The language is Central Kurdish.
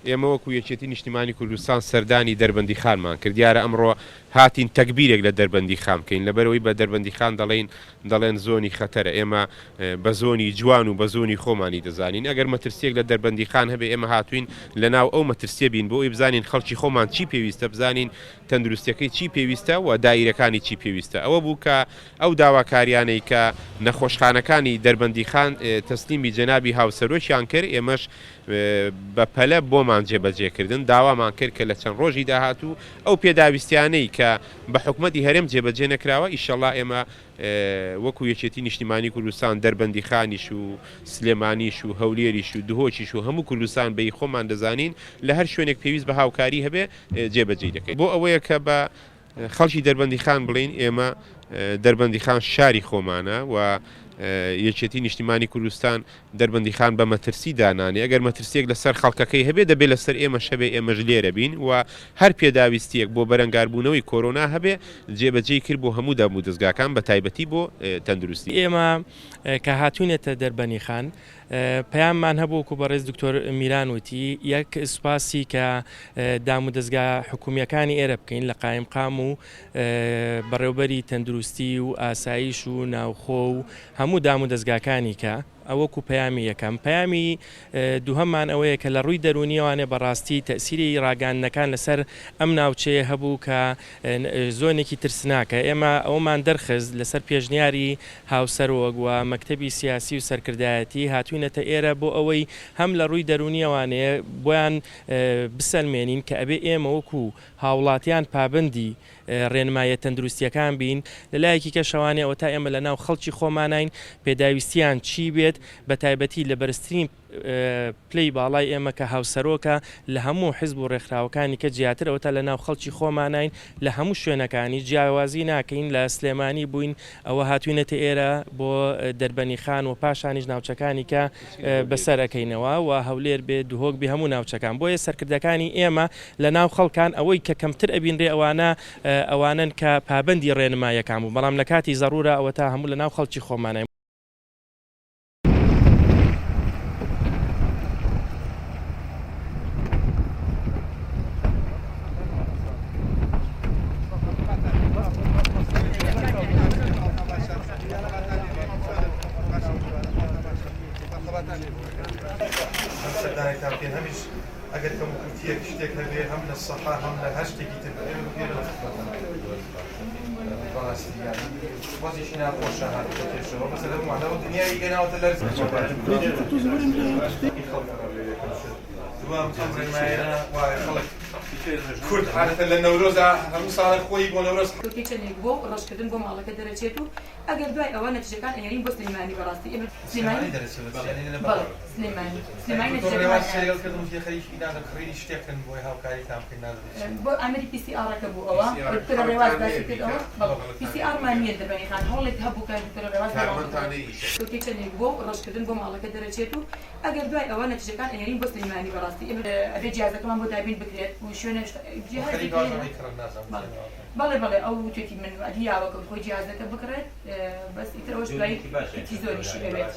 ئێمە وەکو یەکێتی نیشتیمانی کوردستان سەردانی دەربەندیخانمان کرد، دیارە ئەمڕۆ هاتین تەگبیرێک لە دەربەندیخان بکەین، لەبەرئەوەی بە دەربەندیخان دەڵێین دەڵێن زۆنی خەتەرە، ئێمە بە زۆنی جوان و بە زۆنی خۆمانی دەزانین، ئەگەر مەترسییەک لە دەربەندیخان هەبێ ئێمە هاتووین لەناو ئەو مەترسییە بین بۆ ئەوەی بزانین خەڵکی خۆمان چی پێویستە، بزانین تەندروستیەکەی چی پێویستە و دائیرەکانی چی پێویستە. ئەوە بوو کە ئەو داواکاریانەی کە نەخۆشخانەکانی دەربەندیخان تەسلیمی جەنابی هاوسەرۆکیان کرد، ئێمەش بە پەلە بۆمان جێبەجێ کردن، داوامان کرد کە لە چەند ڕۆژی داهاتوو ئەو پێداویستیانەی کە بە حکومەتی هەرێم جێبەجێ نەکراوە، ئیشەڵا ئێمە وەکو یەکێتی نیشتیمانی کوردستان دەربەندیخانیش و سلێمانیش و هەولێریش و دهۆکیش و هەموو کوردستان بە ی خۆمان دەزانین، لە هەر شوێنێک پێویست بە هاوکاری هەبێ جێبەجێی دەکەین. بۆ ئەوەیە کە بە خەڵکی دەربەندیخان بڵێین ئێمە دەربەندیخان شاری خۆمانە و یەکێتی نیشتیمانی کوردستان دەربەندیخان بە مەترسی دانانێ، ئەگەر مەترسییەک لەسەر خەڵکەکەی هەبێ دەبێ لەسەر ئێمەش هەبێ ئێمەش لێرە بین و هەر پێداویستییەک بۆ بەرەنگاربوونەوەی کۆرۆنا هەبێ جێبەجێی کرد بۆ هەموو دامودەزگاکان بە تایبەتی بۆ تەندروستی. ئێمە کە هاتووینەتە دەربەنیخان پەیاممان هەبوو وەکو بەڕێز دکتۆر میران وتی یەک سوپاسی کە دامودەزگا حکومییەکانی ئێرە بکەین لە قایمقام و بەڕێوبەری تەندروستی و ئاسایش و ناوخۆ و هەموو دامودەزگاکانی کە ئەوە وەکو پەیامی یەکەم. پەیامی دووهەممان ئەوەیە کە لە ڕووی دەروونییەوانێ بەڕاستی تەئسیری ڕاگەیاندنەکان لەسەر ئەم ناوچەیە هەبوو کە زۆنێکی ترسناکە. ئێمە ئەوەمان دەرخست لەسەر پێشنیاری هاوسەرۆک و مەکتەبی سیاسی و سەرکردایەتی هاتووینەتە ئێرە بۆ ئەوەی هەم لە ڕووی دەروونییەوانێ بۆیان بسەلمێنین کە ئەبێ ئێمە وەکو هاوڵاتیان پابەندی ڕێنماییە تەندروستییەکان بین، لە لایەکی کەشەوانێ ئەوەتا ئێمە لە ناو خەڵکی خۆماناین، پێداویستییان چی بێت، بە تایبەتی لە بەرزترین پلەی باڵای ئێمە کە هاوسەرۆکە، لە هەموو حزب و ڕێکخراوەکانی کە جیاتر ئەوەتا لە ناو خەڵکی خۆماناین، لە هەموو شوێنەکانی، جیاوازی ناکەین، لە سلێمانی بووین ئەوە هاتووینەتە ئێرە بۆ دەربەنیخان و پاشانیش ناوچەکانی کە بەسەر ئەکەینەوە و هەولێر بێ دهۆک بێ هەموو ناوچەکان بۆیە سەرکردەکانی ئێمە لە ناو خەڵکان ئەوەی کە کەمتر ئەبینرێ ئەوانە ئەوانەن کە پابەندی ڕێنماییەکان بوون بەڵام لە کاتی زەڕورا ئەوەتا هەموو لە ناو خەڵکی خۆمانین. هەم سەردانێکتان بکەین هەمیش ئەگەر کەموکورتییەک شتێک هەبێ هەم لە سەحە هەم لە هەر شتێکی تر بێ ئێمە بێنە خزمەتان بەڕاستی یانی وەزیشی ناخۆشە هاتووە پێشەوە مەسەلە هەمووانەوە دنیای گەناوەتە لەرزە دووەم ئەم ڕێنمایانە وایە خەڵک کورد عادەتەن لە نەورۆزا هەموو ساڵێک خۆی بۆ نەورۆز کەوتەی چەندێک بۆ ڕەشکردن بۆ ماڵەکە دەرەچێت و ئەگەر دوای ئەوە نەتیجەکان ئەنێرین بۆ سلێمانی بەڕاستی ئێمە سلێمانی بەڵێ سلێمانی سلێمانی نەتیجەکەمان بۆ ئامێری پی سی ئاڕەکە بوو ئەوە دکتۆرە ڕێواز باسی کرد ئەوە بەڵێ پی سی ئاڕمان نییە دەبەنی خان هەوڵێک هەبوو کە دکتۆرە ڕێواز کەوتەی چەندێک بۆ ڕەشکردن بۆ ماڵەکە دەرەچێت و ئەگەر دوای ئەوە نەتیجەکان ئەنێرین بۆ سلێمانی بەڕاستی ئێمە ئەبێ جیازەکەمان بۆ دابین بکرێت و شوێنە جیهازێک بەڵێ بەڵێ ئەو وتێتی من وەعدی یاوە کە خۆی جیهازەکە بکڕێت بەس ئیتر ئەوەش دوای زۆریشی ئەوێت.